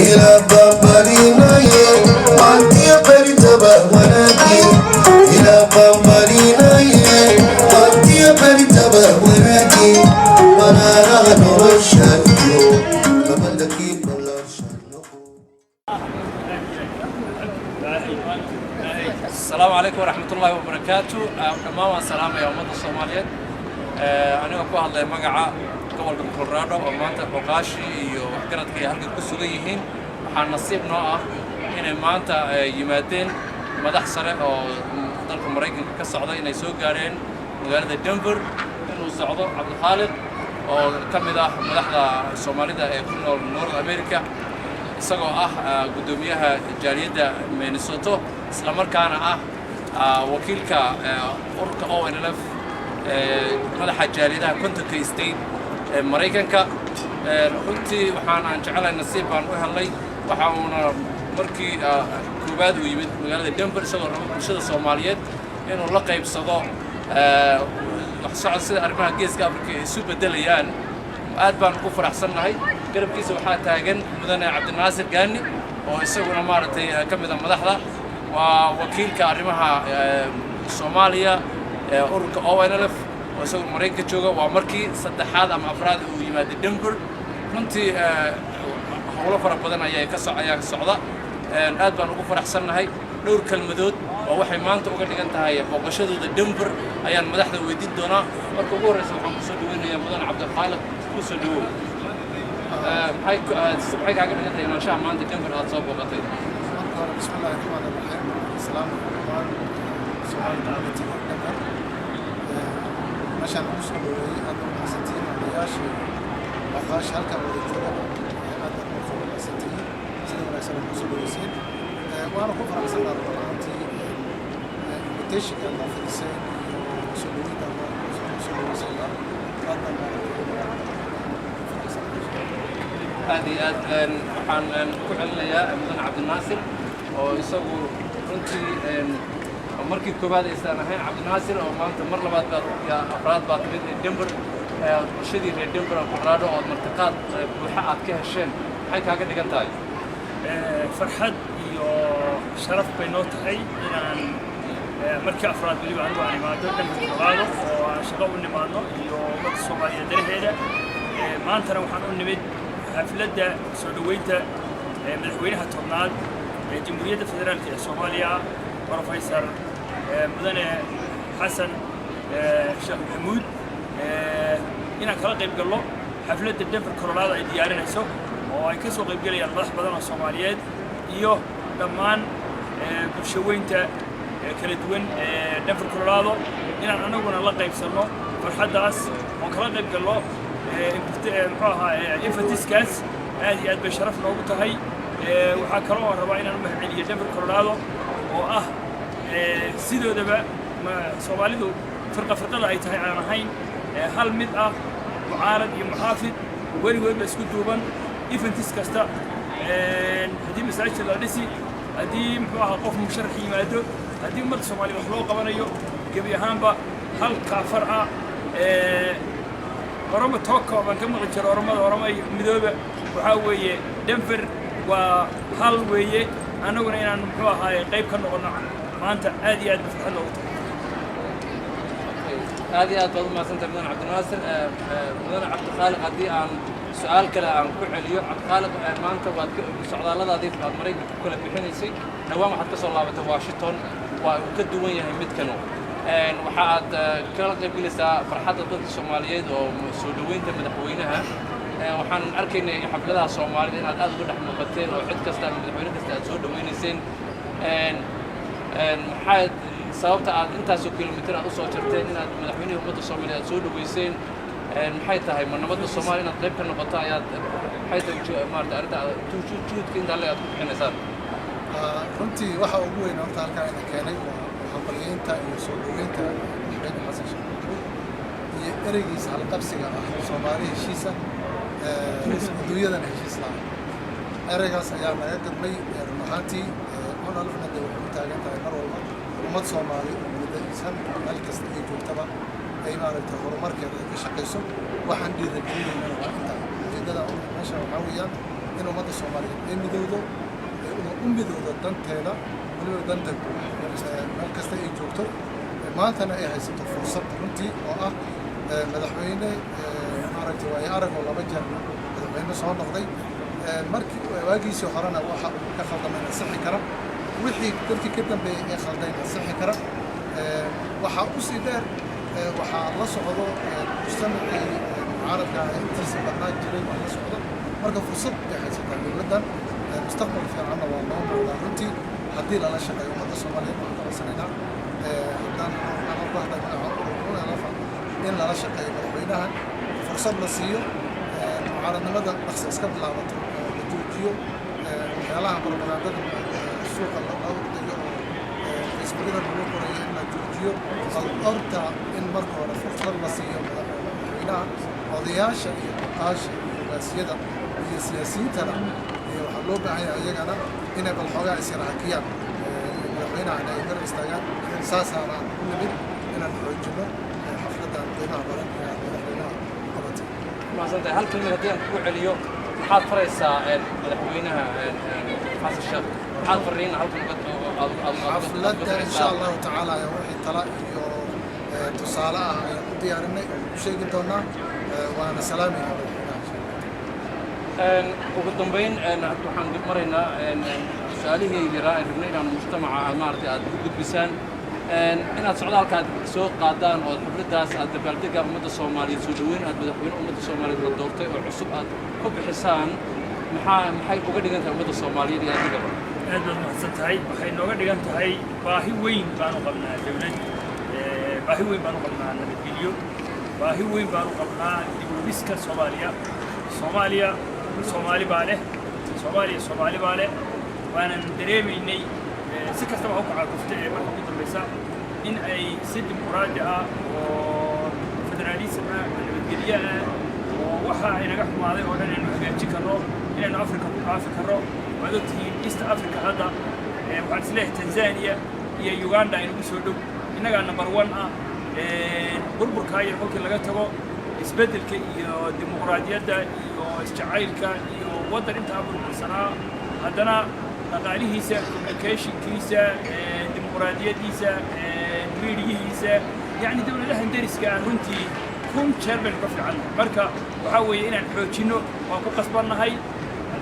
Ilaa baan barinaye, maantiyo beritaba wanaagi. Ilaa baan barinaye, maantiyo beritaba wanaagi. Banaanaha nolosha iyo gabadhakii balaarsha noqo. Asalaamu calaykum waraxmatullaahi wabarakaatu. Dhammaan waan salaamaya ummadda Soomaaliyeed. Anigoo ku hadlaya magaca gobolka Colorado oo maanta cuqaashii iyo waxgaradkii ay halkan ku sugan yihiin, waxaa nasiib noo ah inay maanta yimaadeen madax sare oo dalka Maraykanka ka socda, inay soo gaareen magaalada Denver, inuu socdo Cabdikhaaliq oo ka mid ah madaxda Soomaalida ee ku nool North America, isagoo ah guddoomiyaha jaaliyadda Minnesota, isla markaana ah wakiilka ururka ONLF, madaxa jaaliyadaha 50-ka state ee Maraykanka. Runtii waxaan aan jecelahay, nasiib baan u helnay. Waxa uuna markii koowaad uu yimid magaalada Denver isagoo rabo bulshada Soomaaliyeed inuu la qaybsado wax socod, sida arrimaha Geeska Afrika ay isu beddelayaan. Aad baan ugu faraxsannahay. Garabkiisa waxaa taagan mudane Cabdinaasir Gaani oo isaguna maaragtay ka mid a madaxda, waa wakiilka arrimaha Soomaaliya ee ururka ONLF oo isaguna Maraykanka jooga. Waa markii saddexaad ama afraad uu yimaada Denver. Runtii howlo fara badan ayaa ka so ayaa socda. Aad baan ugu faraxsannahay. Dhowr kelmadood oo waxay maanta uga dhigan tahay booqashadooda Denver ayaan madaxda weydiin doonaa. Marka ugu horreysa waxaan kusoo dhaweynayaa mudane Cabdikhaaliq. Kusoo dhawow. Maxay kaaga dhigan tahay imaanshaha maanta Denver aad soo booqatay? Marka hore, bismi illaahi raxmaani raxiim. Asalaamu dhammaan Soomaali community Denver meeshaan ugu soo dhaweeyey. Aad u mahadsantihiin odayaashii, cuqaasha halkan wada joogana, aad baad ugu mahadsantihiin sida wanaagsan aad kusoo dhaweyseen. Waana ku faraxsanaa run ahaantii invitationka aad noo fidiseen iyo soo dhaweynta aad noo soo dhaweyseen. Aad baan maaragtay faraxsanahay. Aad iyo aad waxaan ku celinayaa mudane Cabdinaasir oo isagu runtii markii koowaad aysan ahayn. Cabdinaasir, oo maanta mar labaad baad afraad baad timid ee Denver, bulshadii reer Denver oo Colorado ood martiqaad buuxa aad ka hesheen, maxay kaaga dhigan tahay? Farxad iyo sharaf bay noo tahay inaan markii afraad weliba anigu aan imaado Denver, Colorado, oo aan shaqo u nimaadno iyo ummadda Soomaaliyeed danaheeda. Maantana waxaan u nimid xafladda soo dhoweynta madaxweynaha 10aad ee Jamhuuriyadda Federaalka ee Soomaaliya, Professor mudane Xasan Sheekh Maxamuud, inaan kala qayb gallo xafladda Denver, Colorado ay diyaarinayso oo ay ka soo qayb gelayaan madax badan oo Soomaaliyeed iyo dhammaan bulshaweynta kala duwan ee Denver, Colorado, inaan anaguna la qaybsanno farxaddaas oon kala qayb gallo muxuu ahaa eventiskaas. Aad iyo aad bay sharaf noogu tahay. Waxaa kaloo aan rabaa inaan u mahadceliyo Denver, Colorado oo ah sidoodaba Soomaalidu firqa firqada ay tahay aan ahayn, hal mid ah, mucaarad iyo muxaafid weligoodba isku duuban. Events kasta, haddii masaajid la dhisi, haddii muxuu ahaa qof musharax yimaado, haddii ummadda Soomaaliya wax loo qabanayo, gebi ahaanba hal kaafar ah. Oromo tokko baan ka maqli jira, Oromada, Oromo iyo midooba. Waxaa weeye Denver waa hal weeye. Annaguna inaan muxuu ahaaye qayb ka noqonno maanta aad iyo aad ba farxad loogu tahay. Aad iyo aad baad u mahadsantahay, mudane Cabdinaasir. Mudane Cabdikhaaliq, haddii aan su-aal kale aan ku celiyo, Cabdikhaaliq, maanta waad socdaalladaadii aad Maraykanka ku kala bixinaysay, dhowaan waxaad ka soo laabatay Washington. Waa uu ka duwan yahay midkanu. Waxa aad kala qaybgelaysaa farxadda dadka Soomaaliyeed oo soo dhoweynta madaxweynaha. Waxaan arkaynay xafladaha Soomaalida inaad aad uga dhex muuqateen oo cid kasta ama madaxweyne kasta aad soo dhoweynayseen. Maxaad sababta aad intaasoo kilomitir aad usoo jarteen inaad madaxweynihii ummadda Soomaaliya aad soo dhoweyseen maxay tahay? Ma nabadda Soomaaliya inaad qayb ka noqoto ayaad, maxay tahay maarata arrinta aad juhudka intaa le aad ku bixinaysaan? Runtii waxa ugu weyn horta halkaa ina keenay waa hambalyeynta iyo soo dhoweynta madaxweyne Xasan Sheekh Maxamuud iyo ereygiisa halqabsiga ah, Soomaali heshiisa, adduunyadana heshiis laha. Ereygaas ayaa naga gadmay run ahaantii. ONLFna dee waxay u taagan tahay mar walba ummad Soomaali oo midaysan, meel kasta ay joogtaba ay maaragtay horumarkeeda ay ka shaqayso. Waxaan dhiiragelinaynana waa intaa. Ujeeddada meesha waxaa weeyaan In ummadda Soomaaliyeed ay midowdo, u midowdo danteeda, weliba danta guud, meel kasta ay joogto. Maantana ay haysato fursad runtii oo ah madaxweyne maaragtay waayo arag oo laba jeer madaxweyne soo noqday. Markii waagiisii horena waxa uu ka khaldamayna sixi kara, wixii dadkii ka dambeeyey ee khaldayna sixi kara. Waxaa usii dheer, waxaa la socdo mujtamacii mucaaradka intiisa badnaa jiray waa la socdo. Marka fursad bay haysataa dowladdan, mustaqbal fiicanna waa noo muuqdaa runtii haddii lala shaqeeyo. Ummadda Soomaaliyeed waxaan ka codsanaynaa, haddaan ana ku hadlay magaca ururka ONLF, in lala shaqeeyo madaxweynaha, fursad la siiyo, mucaaradnimada dhaqso iska bilaabato oo la joojiyo waxyaalaha propagandada suuqa la ordayo oo Facebookyada lagu qorayo, in la joojiyo. Bal horta in marka hore fursad la siiyo madaxweynaha. Odayaasha iyo cuqaasha iyo ugaasiyada iyo siyaasiyiintana waxaa loo baahan yahay iyagana inay bal xoogaa isyarahakiyaan, madaxweynahana ay garab istaagaan. Saasaana aan u nimid inaan xoojino xafladdan qiimaha badan ee aad madaxweynaha u qabatay. Mahadsantahay. Hal kelmad haddii aan kugu celiyo, maxaad faraysaa madaxweynaha Xasan Sheekh? Maxaad fariin halkan Xafladda, insha Allahu tacaala, wixii tala iyo tusaale ah ayaan u diyaarinay oo ku sheegi doonaa, waana salaamayna madaxweynaha, insha Allah. Ugu dambayn, waxaan maraynaa su-aalihii yaraa aan rabnay inaan mujtamaca maaragtay aad u gudbisaan, inaad socdaalka aad soo qaadaan oo xafladdaas aad dabaaldega ummadda Soomaaliyeed, soo dhoweyn aad madaxweyne ummadda Soomaaliyeed la doortay oo cusub aad ku bixisaan, maxay uga dhigan tahay ummadda Soomaaliyeed iyo adigaba? Aad baad mahadsan tahay. Waxay nooga dhigan tahay baahi weyn baanu qabnaa dowlad, baahi weyn baanu qabnaa nabadgelyo, baahi weyn baanu qabnaa dib u dhiska Soomaaliya. Soomaaliya Soomaali baa leh, Soomaaliya Soomaali baa leh. Waanan dareemaynay si kastaba ha u kacaakuftay ee marka ugu dambaysa in ay si dimuqraadi ah oo federaalism ah oo nabadgelyo ah oo waxa inaga xumaaday oo dhan aynu hagaajin karno, inaynu Africa ku dhaafi karno. Waad ogtihiin East Africa hadda, waxaan isleeyahay Tanzania iyo Uganda aynagu soo dhow, innagaa number one ah. Burburkaa yar kolkii laga tago, isbeddelka iyo dimuqraadiyadda iyo isjacaylka iyo waddan intaa burbursanaa, haddana dhaqaalihiisa, communicationkiisa, dimuqraadiyaddiisa, miidiyihiisa, yacni dowladahan deriska ah runtii kun jeer baynu ka fiicannahay. Marka waxaa weeye inaan xoojinno waan ku qasbannahay,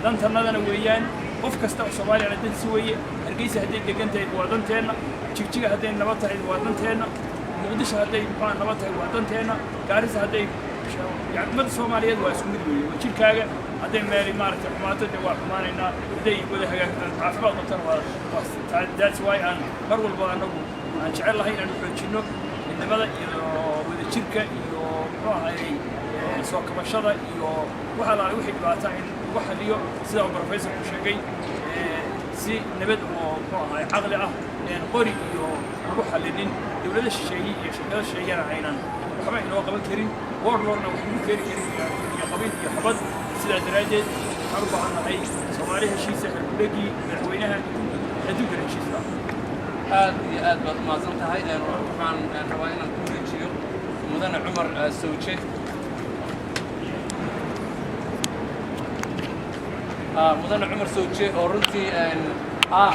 dantannadana weeyaan. Qof kasta oo Soomaaliyana dansi weeye. Hargeysa hadday degan tahay waa danteenna, Jigjiga hadday nabad tahay waa danteenna, Muqdisho hadday muxuaa nabad tahay waa danteenna, Gaarisa hadday, yani ummadda Soomaaliyeed waa isku mid weeye, waa jirkaaga. Hadday meeli maaragtay xumaato, dee waa xumaanaynaa. Hadday wada hagaag caafimaad qabtana waa. That's why aan mar walba annagu aan jecel lahay inaanu xoojinno midnimada iyo wadajirka iyo muxuu ahayey soo kabashada iyo waxa laala wixii dhibaata in lagu xaliyo, sida uu professorku sheegay, si nabad oo muxuu ahay caqli ah, een qori iyo lagu xalinin, dowlada shisheeye iyo shirkada shisheeyana aynan waxba inoo qaban karin, warlordna wax ugu keeni karin iyo qabiil iyo xabad. Sidaa daraaddeed waxaan u baahan nahay Soomaali heshiisa, halkudhegii madaxweynaha, adduunkana heshiisa. Aad iyo aad baad umahadsan tahay. Waxaan rabaa inaan ku wareejiyo mudane Cumar Sawje. Mudane Cumar Sawje oo runtii ah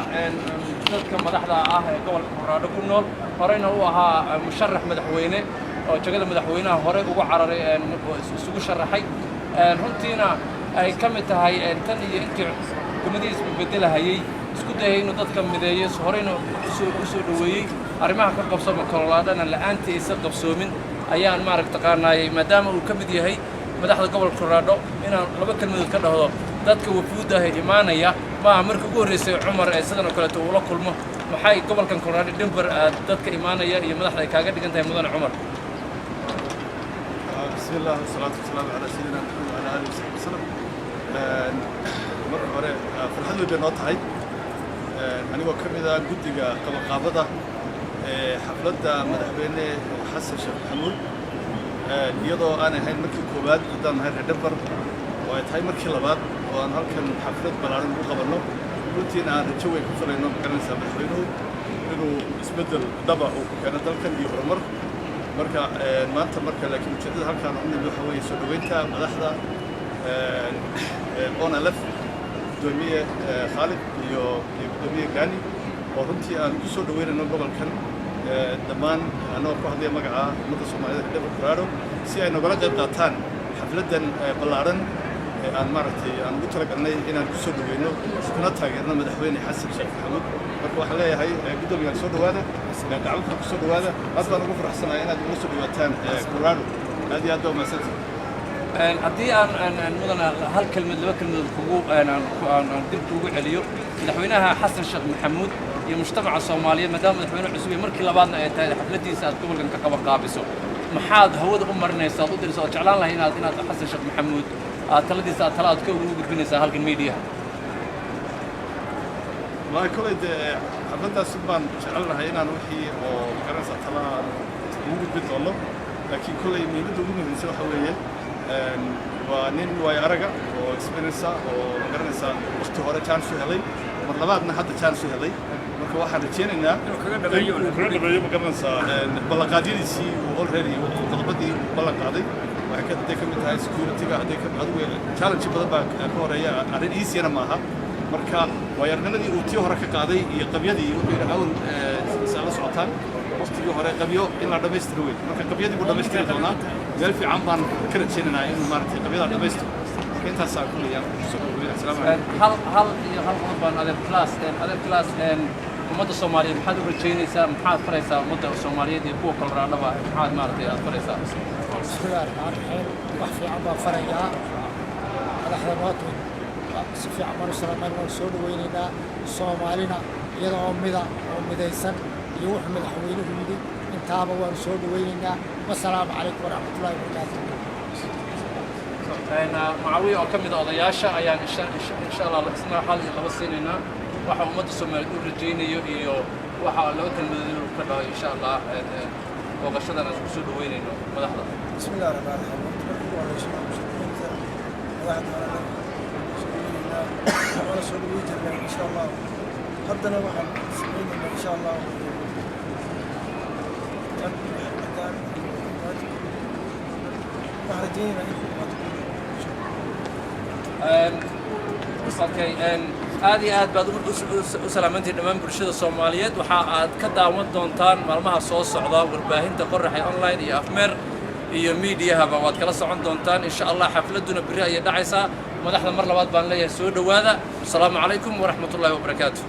dadka madaxda ah ee gobolka Colorado ku nool, horeyna u ahaa musharax madaxweyne oo jagada madaxweynaha hore ugu cararay, oo isugu sharaxay, runtiina ay ka mid tahay tan iyo intii xukuumadihii isbedelahayey isku dayay inuu dadka mideeyo, horeyna usoo dhoweeyey arrimaha ka qabsooma Coloradona la'aantii aysan qabsoomin, ayaan maaragta taqaanaayey, maadaama uu ka mid yahay madaxda gobolka Colorado, inaan laba kelmadood ka dhahdo dadka wafuudda ah ee imaanaya. Maaha markii ugu horreysay Cumar ee sidan oo kaleeto uu la kulmo. Maxay gobolkan Colorado, Denver, aad dadka imaanaya iyo madaxda ay kaaga dhigan tahay, mudane Cumar? بسم الله والصلاة والسلام على سيدنا محمد وعلى آله وصحبه وسلم. Marka hore farxad weyn bay noo tahay, anigoo ka mid ah guddiga qabanqaabada ee xafladda madaxweyne Xasan Sheekh Maxamuud, iyadoo aan ahayn markii koowaad haddaan nahay reer Denver oo ay tahay markii labaad oo aan halkan xaflad ballaaran ugu qabanno. Runtiina aan rajo weyn ku filayno, magaranaysaa, madaxweynuhu inuu isbeddel dhaba uu ku keeno dalkan iyo horumar. Marka maanta marka laakiin ujeeddada halkaan u nimid waxa weeye soo dhoweynta madaxda ONLF. Guddoomiye Khaalid iyo Guddoomiye Gani, oo runtii aan ku soo dhaweynayno gobolkan dhammaan, annagoo ku hadlaya magaca ummadda Soomaaliyed ee Denver, Colorado, si ay nogala qayb qaataan xafladdan ballaaran ee aan maaragtay aan ugu talagalnay inaan ku soo dhaweyno kuna taageerno Madaxweyne Xasan Sheekh Maxamuud. Marka waxaan leeyahay, guddoomiyaal, soo dhawaada, gacmo ku soo dhawaada. Aad baan ugu faraxsanahay inaad igula soo dhawaataan Colorado. Aad iyo aad baa umahadsantihin. Haddii aan mudana hal kelmad, laba kelmadood kugu aan dib kugu celiyo, Madaxweynaha Xasan Sheekh Maxamuud iyo mujtamaca Soomaaliyeed, maadaama madaxweyne cusub iyo markii labaadna ay tahay xafladiisa aad gobolkan ka qaban qaabiso, maxaad hawada u marinaysaa, aad u diraysaa oo jeclaan lahay inaad Xasan Sheekh Maxamuud aad taladiisa aad tala aad ka ugu gudbinaysaa halkan miidiyaha? Wallahi kolay dee xafladdaas baan jecelnahay inaan wixii oo magaranaysaa tala aan ugu gudbin doono, laakiin kolay muhiimadda ugu muhiimsan waxa weeye waa nin waayo araga oo experience oo magaranaysaa waqti hore chance u helay, mar labaadna hadda chance u helay. Marka waxaan rajaynaynaa inuu kaga dhabeeyo. Inuu kaga dhabeeyo, magaranaysaa, ballanqaadyadiisii uu already qodobadii uu ballan qaaday. Waxay ka hadday ka mid tahay security-ga, hadday ka adigu challenge badan baa ka horeeya, arrin easy-na maaha. Marka waayarnimadii uu tii hore ka qaaday iyo qabyadii, wuxuu yidhi awal isaa la socotaan waqtigii hore qabyo in la dhammaystiro wey. Marka qabyadii buu dhammaystiri doonaa. Meel fiican baan ka rajaynaynaa inuu maaragtay qabyadaa dhammaystiro. Marka intaasaa kulley aan kusoo dhaweynaya. Asalaamu calaykum. Hal hal iyo hal qodob baan, adeer class, adeer class, ummadda Soomaaliyeed maxaad u rajaynaysaa? Maxaad faraysaa ummadda Soomaaliyeed iyo kuwa Coloraadhaba? Maxaad maaragtay aad faraysaa? Bismillahi raxmaan raxiim. Wax fiican baan farayaa madaxda noo timid. Si fiican baan u salaamayn, waan soo dhawaynaynaa. Soomaalina iyada oo mida oo midaysan iyo wuxuu madaxweynuhu yidhi intaaba waanu soo dhawaynaynaa. Wasalaamu calaykum waraxmatullahi wabarakaatu. Mucaawiya oo ka mid a odayaasha ayaan insha Allah isna hal iyo laba siinaynaa, waxa ummadda Soomaaliyeed u rajaynayo iyo waxa laba kelmadood inuu ka dhaho, insha Allah, booqashadan aan isku soo dhaweynayno madaxda. بسم الله الرحمن الرحيم. Horta marka ugu horeyso waxaan kusoo dhaweynta madaxda hore soo dhaweynaynaa, waana soo dhaweyn jirnaa insha Allah. Haddana waxaan sameynaynaa insha Allah tan xafladan. Waxaan rajaynaynaa in ku dhawaato. Okay, aad iyo aad baad u salaamantihiin dhammaan bulshada Soomaaliyeed. Waxa aad ka daawan doontaan maalmaha soo socda warbaahinta Qoraxay Online iyo Afmeer iyo miidiyahaba waad kala socon doontaan insha Allah. Xafladuna berri ayay dhacaysaa. Madaxda mar labaad baan leeyahay, soo dhowaada. Asalaamu calaykum waraxmatullaahi wabarakaatu.